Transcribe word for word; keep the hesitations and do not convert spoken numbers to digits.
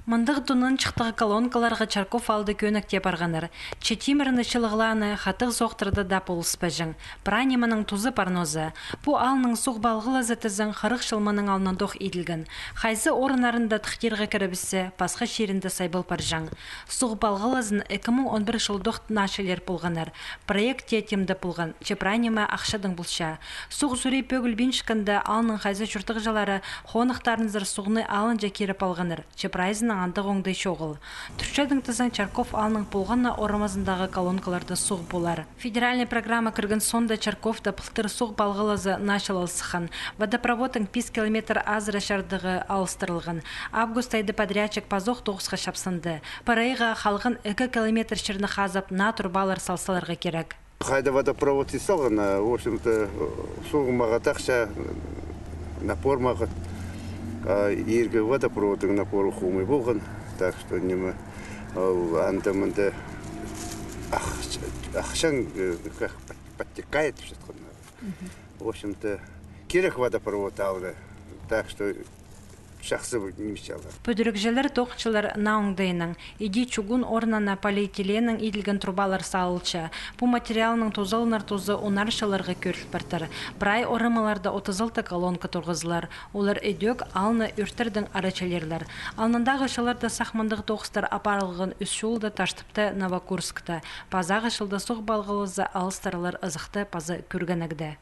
Мындағ тонанҷыхтығ колонкаларға Чарков аалда кӧнектеп парғаннар. Че тимірні чылығлааны, хатығ соохтарда даа полыспаҷаң. Прай нимедең тузы парноза. Пу аалның суғ палғалазы тізең хырых чыл мының алнындох иділген. Хайзы орыннарында тыхтирға кірібіссе, пасха чирінде сайбал парҷаң. Суғ палғалазын ікі муң он пір чылдох началир полғаннар. Проект тее тимде полған, че прай ниме ахчадаң полча. Суғ сӱрей пӧгілбинчеткенде, аалның хайзы чуртағҷылары хонахтарынзар суғны алынҷа киріп алғаннар, че прайзының андағ оңдай чоғыл. Турчадың тізең, Чарков аалның полған на орамазындағы колонкаларда суғ полар. Федеральный программа кірген соонда Чарковта пылтыр суғ палғалазы началал сыххан. Водопроводтың пис километр азыра чардығы алыстырылған. Август айда подрядчик пазох тоғысха чапсынды. Пір айға халған ікі километр чирні хазап, наа турбалар сал саларға кирек. Хайда водопровод ит салған, а, в общем-то, суғ мағат ахча, напор мағат. А ииргі водопроводтың напоры хомай полған. Так что ниме, ол анда-мында ахча-, ахчаң, э, как, под-, подтекает, тіп чатхан. В общем-то, кирек водопровод алды. Так что чахсы пу ниме чалар. Пӱдірігҷілер тоғынчалар наа оңдайнаң. Иди чугун орнына полиэтиленнең иділген турбалар салылча. Пу материалның тузаланар тузы унар чылларға кӧріл партыр. Прай орамаларда отыс алты колонка турғызылар. Олар ідӧк аалны ӧртердең ара чилерлер. Алнындағы чылларда сах мындағ тоғыстар апарылған ӱс чулда: Таштыпта, Новокурскта. Пазағы чылда суғ палғалазы алыстырылар ызыхта паза Кӱргенекте.